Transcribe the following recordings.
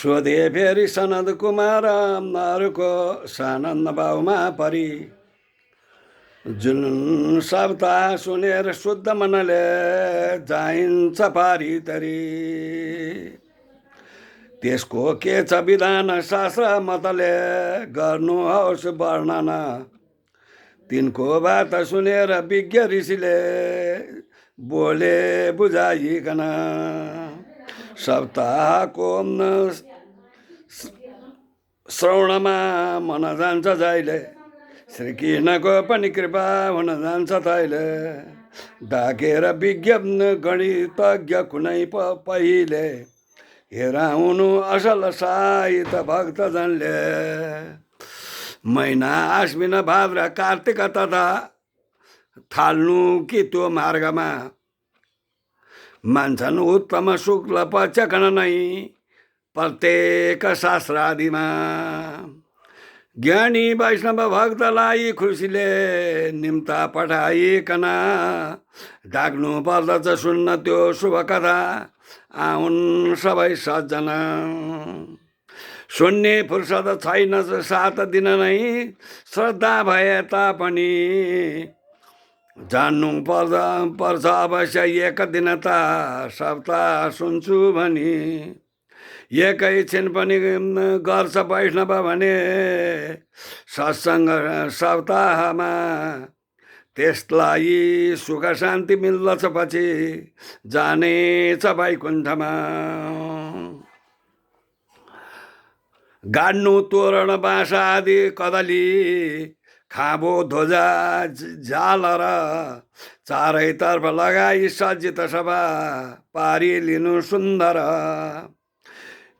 सोधे फेरि सनद कुमार अरूको सानन्द भावमा परी जुन शब्द सुनेर शुद्ध मनले जाइन्छ पारी तरी त्यसको के छ विधान शास्त्र मतले गर्नुहोस् वर्णन तिनको बात सुनेर विज्ञ ऋषिले बोले बुझाइकन सप्ताहको श्रवणमा मन जान्छ जहिले श्रीकृष्णको पनि कृपा हुन जान्छ तैले ढाकेर विज्ञ गणितज्ञ कुनै पहिले हेराउनु असल साहित्य भक्तजनले महिना आश्विन भाद्र कार्तिक तथा थाल्नु कि त्यो मार्गमा मान्छन् उत्तम शुक्ल पक्षकन नै प्रत्येक शास्त्रादिमा ज्ञानी वैष्णव भक्तलाई खुसीले निम्ता पठाइकन ढाक्नु पर्दछ सुन्न त्यो शुभ कथा आउन् सबै सज्जना सुन्ने फुर्सद छैन 7 दिन नै श्रद्धा भए तापनि जान्नु पर्छ अवश्य एक दिन त सप्ताह सुन्छु भनी एकैछिन पनि गर्छ वैष्णव भने सत्सङ्ग सप्ताहमा त्यसलाई सुख शान्ति मिल्दछ पछि जानेछ वैकुण्ठमा गाड्नु तोरण बाँस आदि कदली खाबो ध्वजा झालर चारैतर्फ लगाई सज्जित सभा पारी लिनु सुन्दर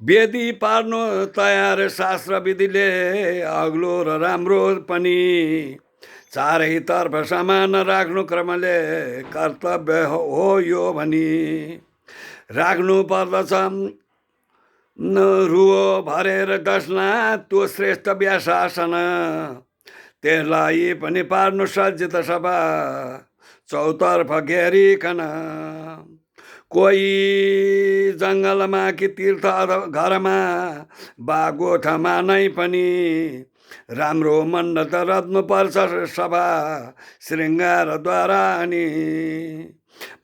वेदी पार्नु तयार शास्त्र विधिले अग्लो र राम्रो पनि चारैतर्फ समान राख्नु क्रमले कर्तव्य हो यो भनी राख्नु पर्दछ रुओ भरेर डस्ना त्यो श्रेष्ठ व्यासासन त्यसलाई पनि पार्नु सज्जित सभा चौतर्फ घेरिकन कोही जङ्गलमा कि तीर्थ घरमा बागोठामा नै पनि राम्रो मण्डप रच्नु पर्छ सभा श्रृङ्गारद्वारा अनि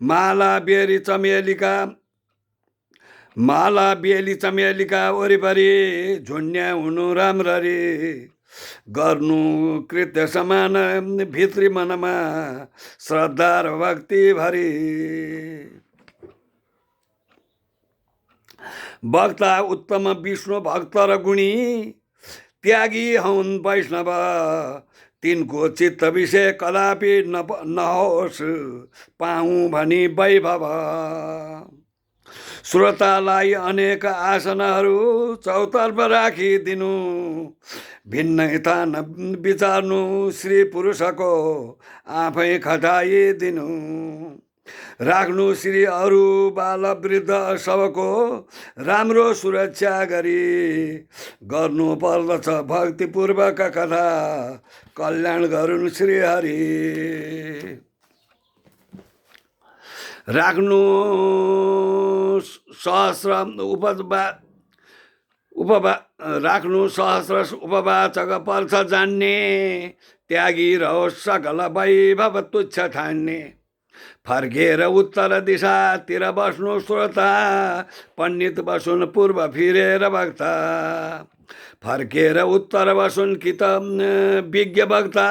माला बेली चमेलीका वरिपरि झुन्ड्या हुनु राम्ररी गर्नु कृत्य समान भित्री मनमा श्रद्धा र भक्ति भरी वक्ता उत्तम विष्णु भक्त र गुणी त्यागी हुन् वैष्णव तिनको चित्त विषय कदापि नहोस् पाऊँ भनी वैभव श्रोतालाई अनेक आसनहरू चौतर्फ राखिदिनु भिन्न स्थान विचार्नु श्री पुरुषको आफै खटाइदिनु राख्नु श्री अरू बाल वृद्ध सबको राम्रो सुरक्षा गरी गर्नु पर्दछ भक्तिपूर्वक कथा कल्याण गरून् श्री हरि राख्नु सहस्र राख्नु सहस्र उपवाचक पर्छ जान्ने त्यागी रहोस् सकल वैभव तुच्छ ठान्ने फर्केर उत्तर दिशातिर बस्नु श्रोता पण्डित बसुन् पूर्व फिरेर वक्ता फर्केर उत्तर बसुन् कि त विज्ञ वक्ता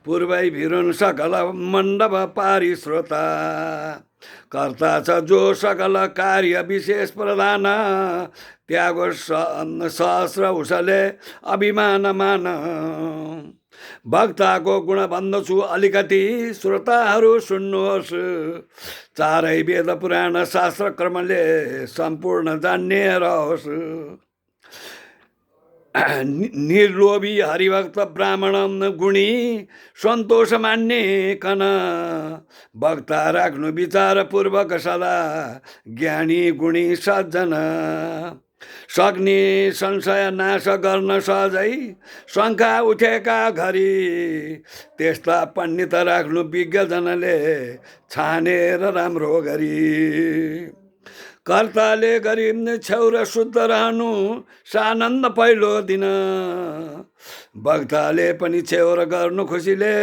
पूर्वै फिरुन् सकल मण्डप पारी श्रोता कर्ता छ जो सकल कार्य विशेष प्रधान त्यागो सहस्र उसले अभिमान मान भक्ताको गुण भन्दछु अलिकति श्रोताहरू सुन्नुहोस् चारै वेद पुराण शास्त्र क्रमले सम्पूर्ण जान्ने रहोस् निर्लोभी हरिभक्त ब्राह्मण गुणी सन्तोष मान्ने कन भक्ता राख्नु विचार पूर्वक सदा ज्ञानी गुणी सज्जन सक्ने संशय नाश गर्न सहजै शङ्का उठेका घरी त्यस्ता पण्डित राख्नु विज्ञजनले छानेर राम्रो गरी कर्ताले गरी छेउर शुद्ध रहनु सानन्द पहिलो दिन भक्तले पनि छेउर गर्नु खुसीले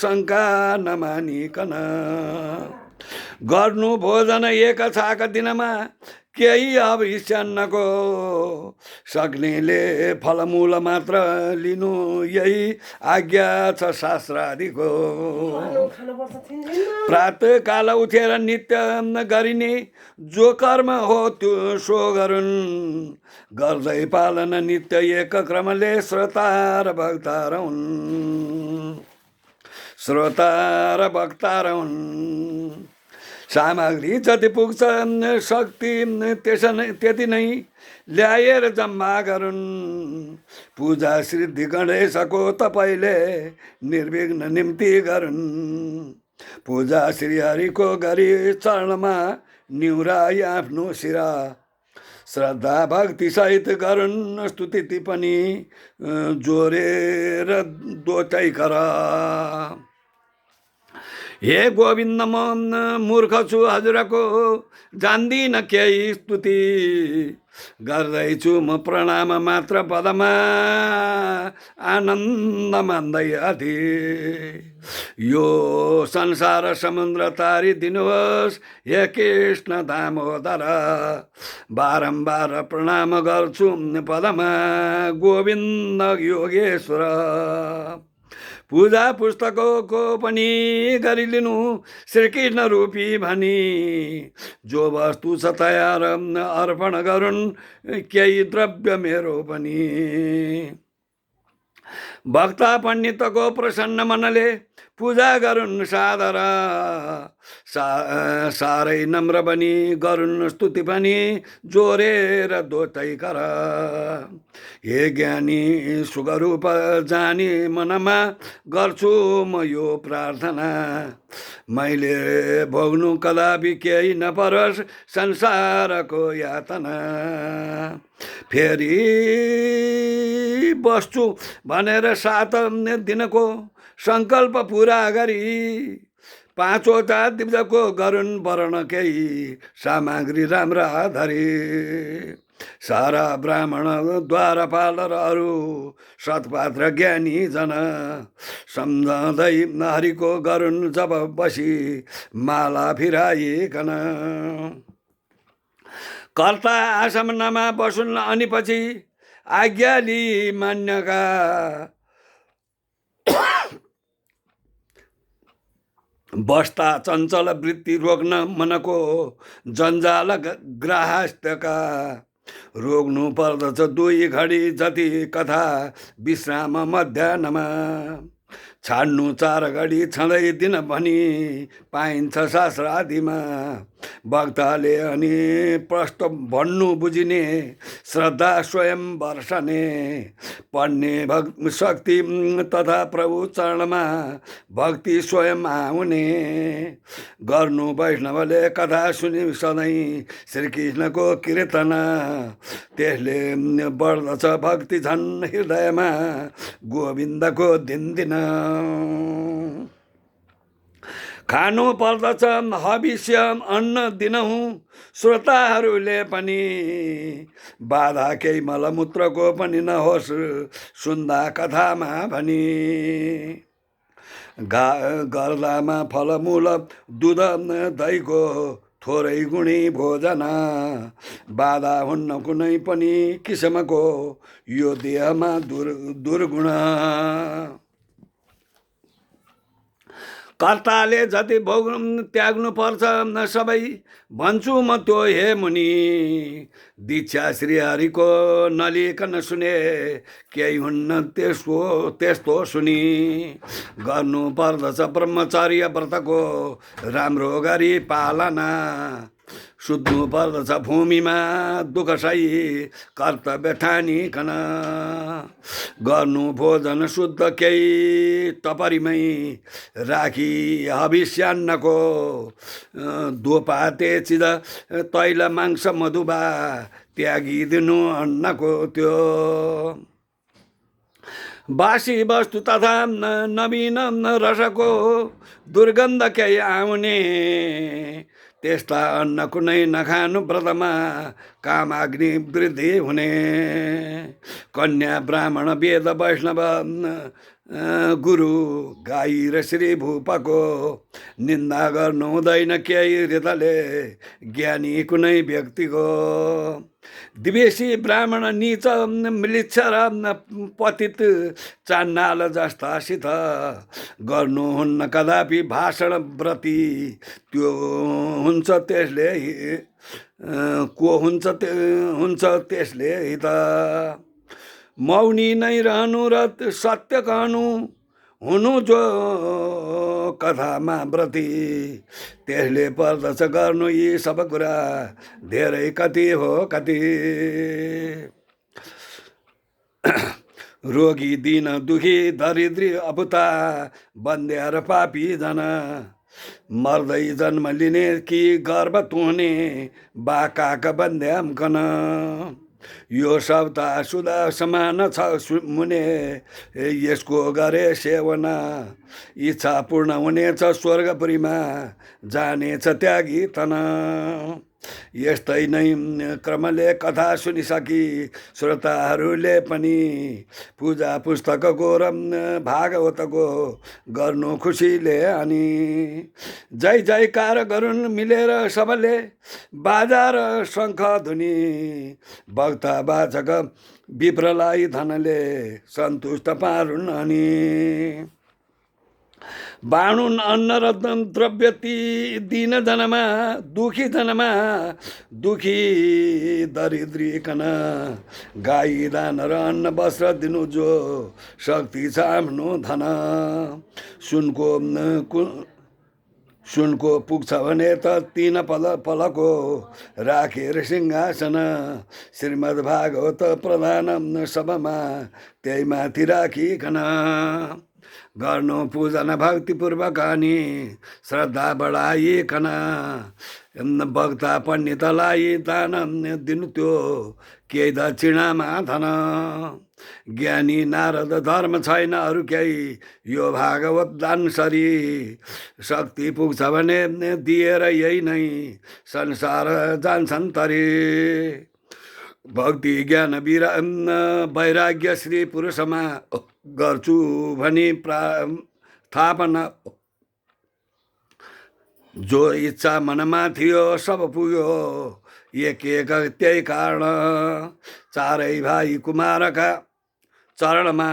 शङ्का नमानिकन गर्नु भोजन एक छाक दिनमा केही अभिषन्नको सक्नेले फलमूल मात्र लिनु यही आज्ञा छ शास्त्रादिको प्रातः काल उठेर नित्य गरिने जो कर्म हो त्यो सो गरून् गर्दै पालन नित्य एक क्रमले श्रोता र भक्ता रहन् श्रोता र भक्ता रहन् सामग्री जति पुग्छ शक्ति त्यति नै ल्याएर जम्मा गरून् पूजा सिद्धि गणेशको तपाईँले निर्विघ्न निम्ति गरून् पूजा श्रीहरिको गरी चरणमा निहुराई आफ्नो शिरा श्रद्धा भक्ति सहित गरून् स्तुति पनि जोरेर दोटै करा हे गोविन्द म मूर्ख छु हजुरको जान्दिन केही स्तुति गर्दैछु म प्रणाम मात्र पदमा आनन्द मान्दै अति यो संसार समुद्र तारी दिनुहोस् हे कृष्ण दामोदर बारम्बार प्रणाम गर्छु पदमा गोविन्द योगेश्वर पूजा पुस्तकको पनि गरिलिनु श्रीकृष्ण रूपी भनी जो वस्तु छ तयार अर्पण गरून् केही द्रव्य मेरो पनि भक्त पण्डितको प्रसन्न मनले पूजा गरून् सादर साह्रै नम्र बनी गरून् स्तुति पनि जोरेर दोटै कर हे ज्ञानी सुगरूप जानी मनमा गर्छु म यो प्रार्थना मैले भोग्नु कदापि केही नपरोस् संसारको यातना फेरि बस्छु भनेर 7 दिनको संकल्प पूरा गरी पाँचवटा दिव्यको गरून् वर्ण केही सामग्री राम्रा धरी सारा ब्राह्मण द्वारपाल र अरू सत्पात्र ज्ञानी जन सम्झँदै हरिको गरून् जब बसी माला फिराइकन कर्ता आसमनमा बसुन् अनि पछि आज्ञा लिई मान्यका बस्ता चञ्चल वृत्ति रोक्न मनको जन्जाल ग्राहस्थका रोक्नु पर्दछ 2 घडी जति कथा विश्राम मध्याह्नमा छाड्नु 4 घडी छँदै दिन भनी पाइन्छ शास्त्रादिमा भक्तले अनि प्रष्ट भन्नु बुझिने श्रद्धा स्वयं वर्षने पढ्ने शक्ति तथा प्रभु चरणमा भक्ति स्वयं आउने गर्नु वैष्णवले कथा सुनि सधैँ श्रीकृष्णको कीर्तना त्यसले बढ्दछ भक्ति झन् हृदयमा गोविन्दको दिन दिन खानु पर्दछ हविष्य अन्न दिनहुँ श्रोताहरूले पनि बाधा केही मलमूत्रको पनि नहोस् सुन्दा कथामा भनी गर्दामा फलमूल दुध दहीको थोरै गुणी भोजन बाधा हुन्न कुनै पनि किसिमको यो देहमा दुर्गुण कर्ताले जति भोग्नु त्याग्नु पर्छ सबै भन्छु म त्यो हे मुनि दीक्षा श्रीहरिको नलिकन सुने केही हुन्न त्यस्तो सुनि गर्नु पर्दछ ब्रह्मचर्य व्रतको राम्रो गरी पालना सुत्नु पर्दछ भूमिमा दुःख सही कर्तव्य ठानिकन गर्नु भोजन शुद्ध केही टपरीमै राखी हविष्यान्नको दोपाते चिज तैल मांस मधुबा त्यागिदिनु अन्नको त्यो बासी वस्तु तथा नवीन रसको दुर्गन्ध केही आउने त्यस्ता अन्न कुनै नखानु व्रतमा काम अग्नि वृद्धि हुने। कन्या ब्राह्मण वेद वैष्णव गुरु गाई र श्री भूपको निन्दा गर्नु हुँदैन केही हृदयले ज्ञानी कुनै व्यक्तिको। दिवेशी ब्राह्मण नीच म्लिच्छ र पतित चान्नाल जस्तासित गर्नुहुन्न कदापि भाषण व्रती त्यो हुन्छ त्यसले हुन्छ त्यसले हित। मौनी नै रहनु र सत्य कहनु हुनु जो कथामा व्रती त्यसले पर्दछ गर्नु यी सब कुरा धेरै कति हो कति। रोगी दीन दुखी दरिद्री अपुता बन्ध्या र पापी जन मर्दै जन्म लिने कि गर्भ तुने बाकाका बन्ध्याम कन। यो शब्द सुधा समान छ मुने यसको गरे सेवना इच्छा पूर्ण हुनेछ स्वर्गपुरीमा जानेछ त्यागी तन। यस्तै नै क्रमले कथा सुनिसकी श्रोताहरूले पनि पूजा पुस्तकको र भागवतको गर्नु खुसीले अनि जय जयकार गरून् मिलेर सबले बाजा र शङ्ख धुनी। भक्त वाचक विप्रलाई धनले सन्तुष्ट पारुन् अनि बाणुन अन्न र द्रव्य ती दीन जनमा दुखी जनमा दुखी दरिद्रीकन गाई दान र अन्न वस्त्र दिनु जो शक्ति छ आफ्नो धन। सुनको पुग्छ भने त 3 पलको राखेर सिंहासन श्रीमद् भागवत प्रधान सभामा त्यही माथि राखिकन गर्नु पूजन भक्तिपूर्वक अनि श्रद्धा बढाइकन भक्ता पण्डितलाई दान दिनु त्यो केही दक्षिणामा धन। ज्ञानी नारद धर्म छैन अरू केही यो भागवत दान सरी शक्ति पुग्छ भने दिएर यही नै संसार जान्छन् तरी। भक्ति ज्ञान वैराग्य श्री पुरुषमा गर्छु भनी थापना जो इच्छा मनमा थियो सब पुग्यो एक एक त्यही कारण। चारै भाइ कुमारका चरणमा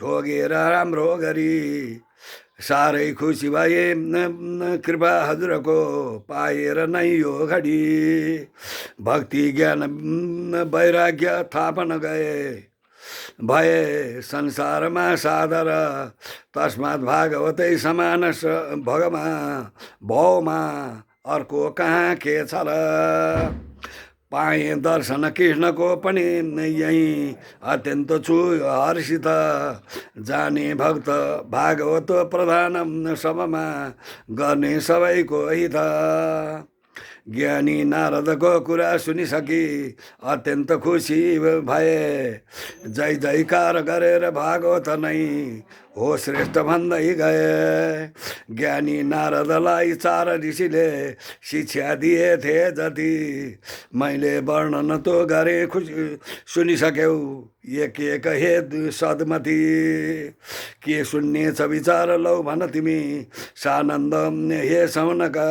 ढोगेर राम्रो गरी साह्रै खुसी भए कृपा हजुरको पाएर नै यो घडी। भक्ति ज्ञान वैराग्य थापन गए भए संसारमा सादर तस्मात् भागवतै समान भगमा भौमा अर्को कहाँ के छ र। पाएँ दर्शन कृष्णको पनि यही अत्यन्त छु हर्षित जाने भक्त भागवत प्रधान सभामा गर्ने सबैको हित। ज्ञानी नारदको कुरा सुनिसकी अत्यन्त खुसी भए जय जयकार गरेर भागवत नै हो श्रेष्ठ भन्दै गए। ज्ञानी नारदलाई 4 ऋषिले शिक्षा दिए थे जति मैले वर्णन तो गरे खुसी सुनिसक्यौ एक एक हे सदमती। के सुन्ने छ विचार लौ भन तिमी सानन्द हे सौनका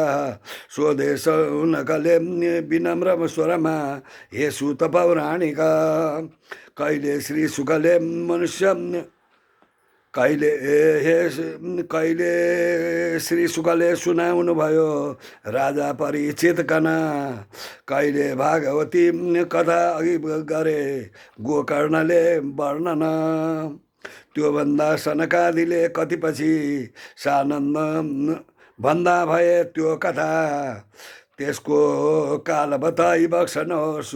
सोधे सौनकले विनम्र स्वरमा हे सुत पौराणिका। कहिले श्री शुकले मनुष्य कहिले श्री शुकले सुनाउनु भयो राजा परीक्षितकन। कहिले भागवती कथा अघि गरे गोकर्णले वर्णन। त्यो भन्दा सनकादिले कतिपछि सानन्द भन्दा भए त्यो कथा त्यसको काल बताई बक्सनुहोस्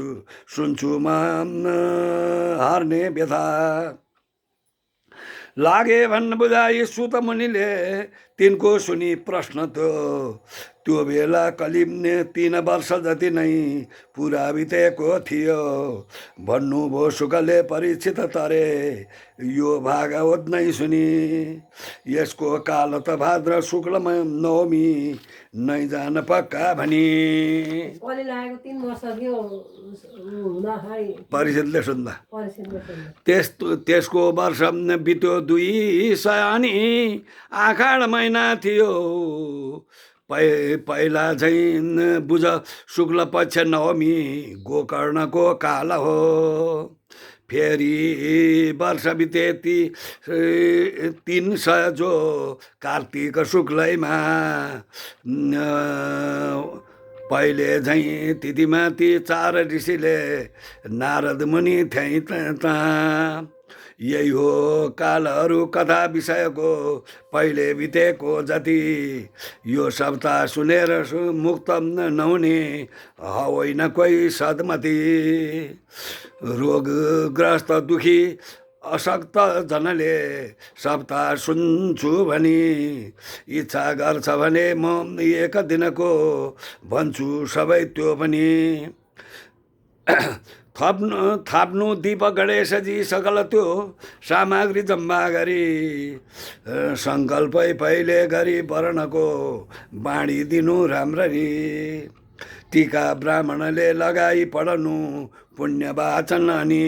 सुन्छु म हार्ने व्यथा। लागे भन्न बुझाई सुत मुनिले तिनको सुनि प्रश्न त्यो बेला कलिब 3 वर्ष जति नै पुरा बितेको थियो। भन्नुभयो शुकले परीक्षित तरे यो भागवत नै सुनि। यसको काल त भाद्र शुक्लमा नवमी नै जान पक्का भनी। परीक्षितले सुन्दा त्यसको वर्ष बित्यो 200 अनि आषाढ महिना थियो। पहिला झैँ बुझ शुक्ल पक्ष नवमी गोकर्णको काल हो। फेरि वर्ष बिते 300 जो कार्तिक शुक्लैमा पहिले झैँ तिथिमाथि 4 ऋषिले नारद मुनि थिए त्यहाँ। यही हो कालहरू कथा विषयको पहिले बितेको जति। यो सप्ताह सुनेर मुक्त नहुने होइन कोही सद्मती। रोगग्रस्त दुखी अशक्त जनले सप्ताह सुन्छु भनी इच्छा गर्छ भने म एक दिनको भन्छु सबै त्यो पनि। थाप्नु दीप गणेशजी सकल त्यो सामग्री जम्मा गरी सङ्कल्पै पहिले गरी वर्णको बाँडिदिनु राम्ररी। टीका ब्राह्मणले लगाई पढ्नु पुण्य वाचन अनि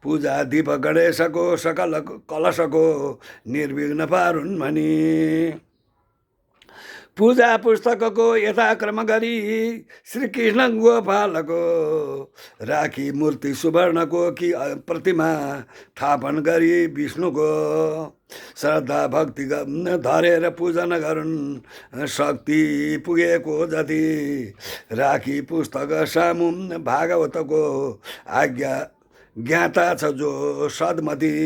पूजा दीप गणेशको सकल कलशको निर्विघ्न पारुन् भनी। पूजा पुस्तकको यथाक्रम गरी श्रीकृष्ण गोपालको राखी मूर्ति सुवर्णको कि प्रतिमा थापन गरी विष्णुको श्रद्धा भक्ति धरेर पूजन गरून् शक्ति पुगेको जति। राखी पुस्तक सामु भागवतको आज्ञा ज्ञाता छ जो सद्मती।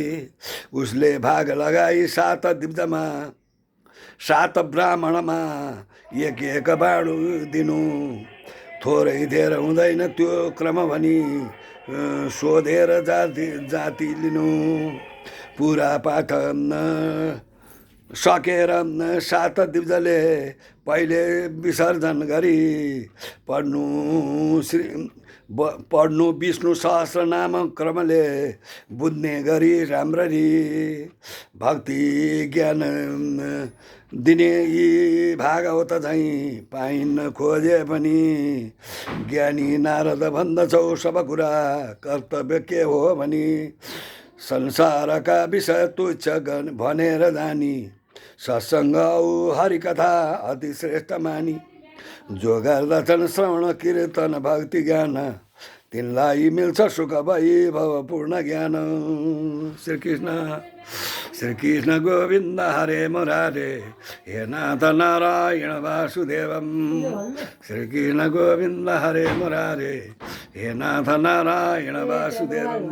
उसले भाग लगाई 7 दिव्यमा 7 ब्राह्मणमा एक बाँडु दिनु। थोरै धेर हुँदैन त्यो क्रम भनी सोधेर जाति लिनु। पुरा पाठ सकेर 7 दिव्यले पहिले विसर्जन गरी पढ्नु विष्णु सहस्र नाम क्रमले बुझ्ने गरी राम्ररी। भक्ति ज्ञान दिने यी भागवत झैँ पाइन्न खोजे पनि। ज्ञानी नारद भन्दछौ सब कुरा कर्तव्य के हो भनी। संसारका विषय तुच्छ भनेर जानी सत्सङ्ग औ हरिकथा अति श्रेष्ठ मानी। जो गर्दछन् श्रवण कीर्तन भक्ति ज्ञान तिनलाई मिल्छ सुख वैभव पूर्ण ज्ञान। श्री कृष्ण गोविन्द हरे मुरारे हे नाथ नारायण वासुदेवम। श्री कृष्ण गोविन्द हरे मुरारे हे नाथ नारायण वासुदेवम।